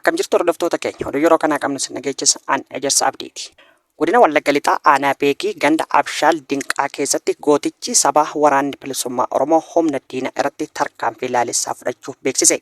Akkam jirtu hordoftoota keenya oduu yeroo kanaa qabnu sin dhageechisa an Ejersa Abdiiti. Godina Wallagga Lixaa Aanaa Beegii ganda Abshaal Dinqaa keessatti gootichi sabaa Waraanni Bilisummaa Oromoo humna diina irratti tarkaanfii laalessaa fudhachuu beeksise.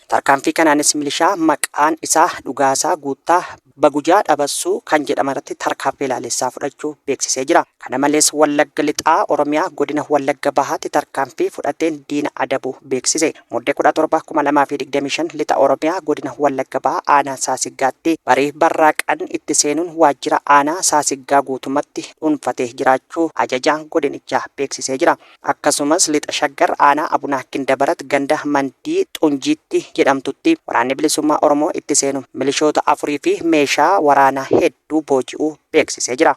Tarkaanfii kanaanis milishaa maqaan isaa Dhugaasaa Guuttaa Bagujaa Dhabassuu kan jedhaman irratti tarkaanfii laalessaa fudhachuu beeksisee jira. Kana malees Wallagga Lixaa Oromiyaa Godina Wallagga Bahaatti tarkaanfii fudhateen diina adabuu beeksise. Mudde 17, 2025 Lixa Oromiyaa Godina Wallagga Bahaa Aanaa Saasiggaatti barii barraaqan itti seenuun waajjira Aanaa Saasiggaa guutumatti dhuunfatee jiraachuu ajajaan godinichaa beeksisee jira. Akkasumas Lixa Shaggar Aanaa Abunaa Gindabarat ganda Mandii Xunjiitti jedhamtutti Waraanni Bilisummaa Oromoo itti seenuun milishoota 4 fi meeshaa waraanaa hedduu booji'uu beeksisee jira.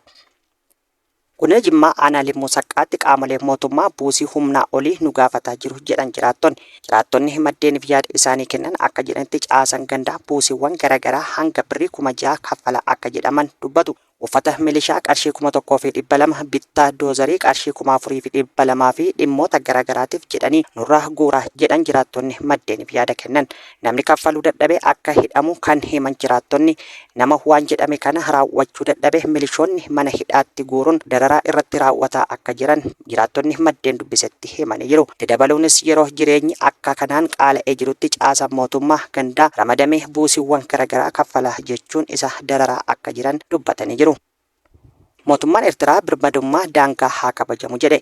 Godina Jimmaa Aanaa Limmuu Saqqaatti qaamoleen mootummaa buusii humnaa olii nu gaafataa jiru jedhan jiraattonni. Jiraattonni maddeeniif yaada isaanii kennan akka jedhanitti caasan gandaa buusiiwwan garagaraa hanga birrii 6000 kaffalaa akka jedhaman dubbatu. Uffata milishaa qarshii 1200, bittaa doozarii qarshii 4200 fi dhimmoota garagaraatiif jedhanii nurraa guuraa jedhan jiraattonni maddeeniif yaada kennan. Namni kaffaluu dadhabe akka hidhamu kan himan jiraattonni, nama waan jedhame kana raawwachuu dadhabe milishoonni mana hidhaatti guuruun dararaa irratti raawwataa akka jiran jiraattonni maddeen dubbisetti himanii jiru. Itti dabaluunis yeroo jireenyi akka kanaan qaala'ee jirutti caasaan mootummaa gandaa ramadamee buusiiwwan garagaraa kaffalaa jechuun isa dararaa akka jiran dubbatanii jiru. Mootummaan Eertiraa birmadummaa daangaa haa kabajamu jedhe.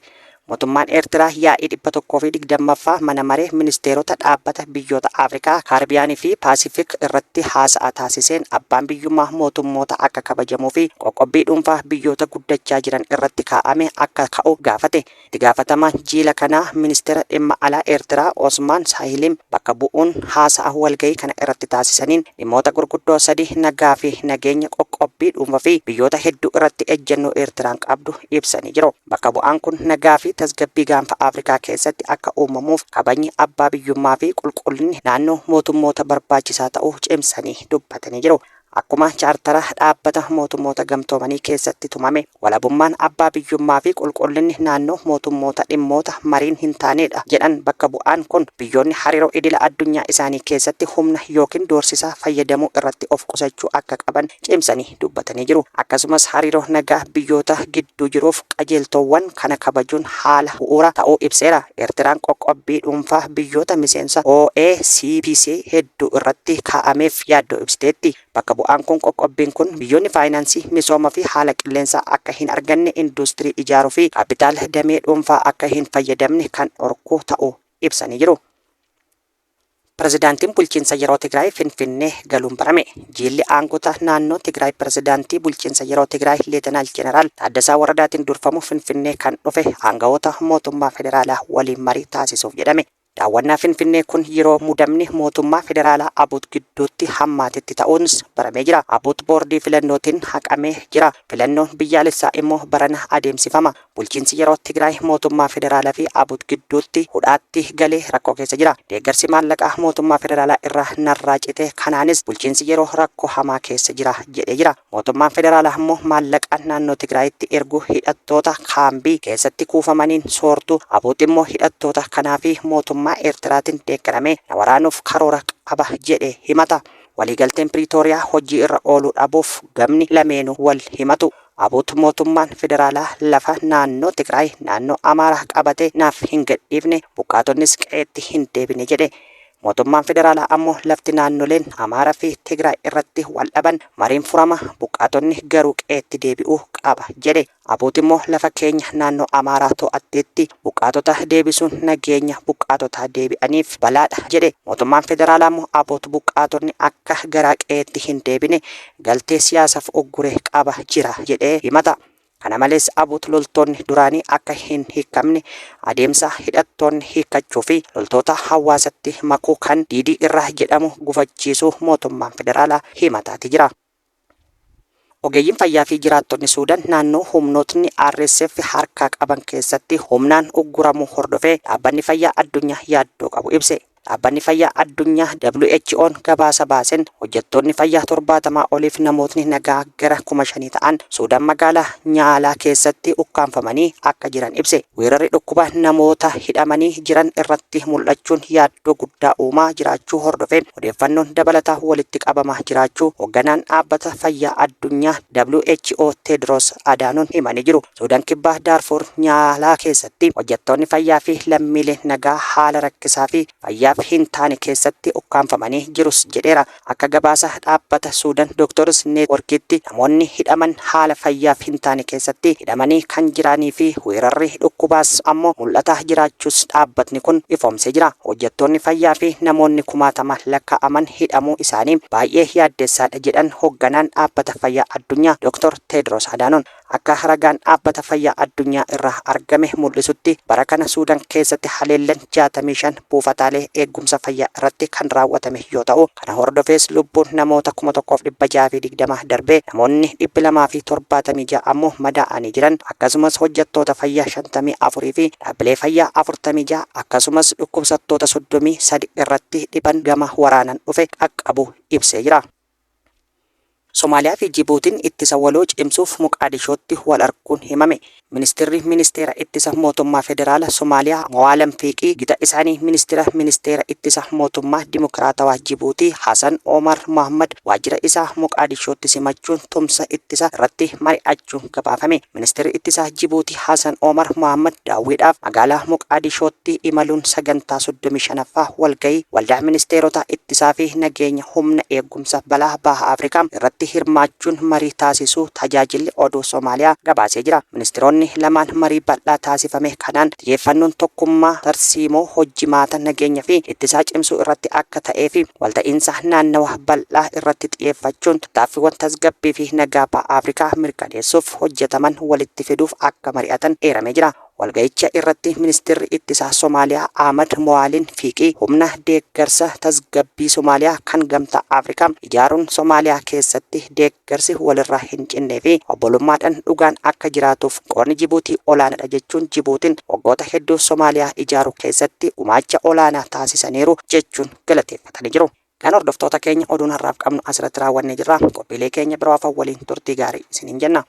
Mootummaan Eertiraa yaa'ii 120ffaa mana maree ministeerota dhaabbata biyyoota Afrikaa, Kaaribiyaanii fi Paasifik irratti haasa'a taasiseen abbaan biyyummaa mootummoota akka kabajamuu fi qoqqobbii dhuunfaa biyyoota guddachaa jiran irratti kaa'ame akka ka'u gaafate. Itti gaafatamaan jiila kanaa Ministeera Dhimma Alaa Eertiraa Osmaan Saahiliim bakka bu'uun haasa'a walgahii kana irratti taasisaniin dhimmoota gurguddoo sadi nagaa fi nageenya, qoqqobbii dhuunfa fi biyyoota hedduu irratti ejjennoo Eertiraan qabdu ibsanii jiru. Bakka bu'aan kun nagaa fi tasgabbii gaanfa Afrikaa keessatti akka uumamuuf kabajni abbaa biyyummaa fi qulqullinni naannoo mootummoota barbaachisaa ta'uu cimsanii dubbatanii jiru. Akkuma chaartara Dhaabbata Mootummoota Gamtoomanii keessatti tumame, walabummaan abbaa biyyummaa fi qulqullinni naannoo mootummoota dhimmoota mariin hin taaneedha, jedhan bakka bu'aan kun. Biyyoonni hariiroo idila addunyaa isaanii keessatti humna yookiin doorsisa fayyadamuu irratti of qusachuu akka qaban cimsanii dubbatanii jiru. Akkasumas hariiroo nagaa biyyoota gidduu jiruuf qajeeltoowwan kana kabajuun haala bu'uura ta'uu ibseera. Eertiraan qoqqobbii dhuunfaa biyyoota miseensa OACPC hedduu irratti kaa'ameef yaaddoo ibsiteetti. Bakka bu'aan kun qoqqobbiin kun biyyoonni faayinaansii, misooma fi haala qilleensaa akka hin arganne, induustirii ijaaruu fi kaappitaala damee dhuunfaa akka hin fayyadamne kan dhorku ta'uu ibsanii jiru. Pirezidaantiin Bulchiinsa Yeroo Tigraay Finfinnee galuun barame. Jiilli aangota naannoo Tigraay Pirezidaantii Bulchiinsa Yeroo Tigraay Leetenaal Jeneraal Taaddasaa Warradaatiin durfamu Finfinnee kan dhufe aangawoota mootummaa federaalaa waliin marii taasisuuf jedhame. Daawwannaa Finfinnee kun yeroo mudamni mootummaa federaalaa Abut gidduutti hammaatetti ta'uuns baramee jira. Abut boordii filannootiin haqamee jira. Filannoon biyyaalessaa immoo barana adeemsifama. Bulchiinsi yeroo Tigraay mootummaa federaalaa fi Abut gidduutti hudhaatti galee rakkoo keessa jira. Deeggarsi maallaqaa mootummaa federaalaa irraa narraa cite kanaanis bulchiinsi yeroo rakkoo hamaa keessa jira jedhee jira. Mootummaan federaalaa immoo maallaqa naannoo Tigraayitti ergu hidhattoota kaambii keessatti kuufamaniin soortu, Abut immoo hidhattoota kanaa fi mootummaa Eertiraatiin deeggaramee na waraanuuf karoora qaba jedhee himata. Waliigalteen Piriitooriyaa hojii irra ooluu dhabuuf gamni lameenuu wal himatu. Abut mootummaan federaalaa lafa naannoo Tigraay naannoo Amaaraa qabate naaf hin gadhiifne, buqqaatonnis qe'eetti hin deebine jedhe. Mootummaan federaalaa ammoo lafti naannoleen Amaaraa fi Tigraay irratti wal dhaban mariin furama, buqqaatonni garuu qe'eetti deebi'uu qaba jedhe. Abut immoo lafa keenya naannoo Amaaraa to'atteetti, buqqaatota deebisuun nageenya buqqaatotaa deebi'aniif balaadha jedhe. Mootummaan federaalaa immoo Abut buqqaatonni akka gara qe'eetti hin deebine galtee siyaasaf uggure qaba jira jedhee himata. Kana malees Abut loltoonni duraanii akka hin hiikkamne adeemsa hidhattoonni hiikkachuu fi loltoota hawaasatti makuu kan DD irraa jedhamu gufachiisuu mootummaan federaalaa himataati jira. Ogeeyyiin fayyaa fi jiraattonni Suudan naannoo humnootni RSF harkaa qaban keessatti humnaan ugguramuu hordofee Dhaabbanni Fayyaa Addunyaa yaaddoo qabu ibse. Dhaabbanni Fayyaa Addunyaa WHOn gabaasa baasen hojjettoonni fayyaa 70 oliif namootni nagaa gara 5,000 ta'an Suudaan magaalaa Nyaalaa keessatti ukkaamfamanii akka jiran ibse. Weerarri dhukkubaa namoota hidhamanii jiran irratti mul'achuun yaaddoo guddaa uumaa jiraachuu hordofee odeeffannoon dabalataa walitti qabamaa jiraachuu hogganaan Dhaabbata Fayyaa Addunyaa, WHO, Teedroos Adaanoon himanii jiru. Suudaan Kibbaa Daarfuur Nyaalaa keessatti hojjettoonni fayyaa fi lammiileen nagaa haala rakkisaa fi fayyaaf hin taane keessatti ukkaamfamanii jirus jedheera. Akka gabaasa dhaabbata Suudan Doctors Network'tti namoonni hidhaman haala fayyaaf hin taane keessatti hidhamanii kan jiraanii fi weerarri dhukkubaas ammoo mul'ataa jiraachuus dhaabbatni kun ifoomsee jira. Hojjettoonni fayyaa fi namoonni kumaatamaan lakkaa'aman hidhamuu isaanii baay'ee yaaddessaadha jedhan hogganaan Dhaabbata Fayyaa Addunyaa Dr. Teedroos Adaanoon. Akka ragaan Dhaabbata Fayyaa Addunyaa irraa argame mul'isutti bara kana Suudan keessatti haleellan 65 buufataalee eeggumsa fayyaa irratti kan raawwatame yoo ta'u, kana hordofees lubbuun namoota 1,620 darbee namoonni 276 ammoo madaa'anii jiran, akkasumas hojjattoota fayyaa 54 fi dhaabbilee fayyaa 46 akkasumas dhukkubsattoota 33 irratti dhiban gama waraanan dhufe qaqqabuu ibsee jira. Somaaliyaa fi Jibuutiin ittisa waloo cimsuuf Moqaadishootti wal arguun himame. Ministirri Ministeera Ittisa Mootummaa Federaala Somaaliyaa Mowaalam Fiiqii gita isaanii Ministira Ministeera Ittisa Mootummaa Dimokiraatawaa Jibuutii Hasan Omar Mohaammad waajjira isaa Moqaadishootti simachuun tumsa ittisa irratti mari'achuun gabaafame. Ministirri Ittisaa Jibuutii Hasan Omar Mohaammad daawwiidhaaf magaalaa Moqaadishootti imaluun sagantaa 35ffaa walgahii Waldaa Ministeerota Ittisaa fi Nageenya Humna Eeggumsa Balaa Baha Afrikaa irratti hirmaachuun marii taasisuu Tajaajilli Oduu Somaaliyaa gabaasee jira. Ministiroonni lamaan marii bal'aa taasifame kanaan xiyyeeffannoon tokkummaa tarsiimoo hojjimaata nageenya fi ittisaa cimsuu irratti akka ta'ee fi walta'iinsa naannawa bal'aa irratti xiyyeeffachuun tattaaffiiwwan tasgabbii fi nagaa Baha Afrikaa mirkaneessuuf hojjetaman walitti fiduuf akka mari'atan eeramee jira. Walga'icha irratti Ministirri Ittisaa Somaaliyaa Ahmad Mo'aalin Fiiqii humna deeggarsa tasgabbii Somaaliyaa kan Gamtaa Afrikaa ijaaruun Somaaliyaa keessatti deeggarsi walirraa hin cinnee fi obbolummaadhan dhugaan akka jiraatuuf qoodni Jibuutii olaanadha jechuun Jibuutiin waggoota hedduuf Somaaliyaa ijaaruu keessatti gumaacha olaanaa taasisaniiru jechuun galateeffatanii jiru. Egaan hordoftoota keenya oduun har'aaf qabnu asirratti raawwannee jirra. Qophiilee keenya biroo hafan waliin turtii gaarii isiniin jenna.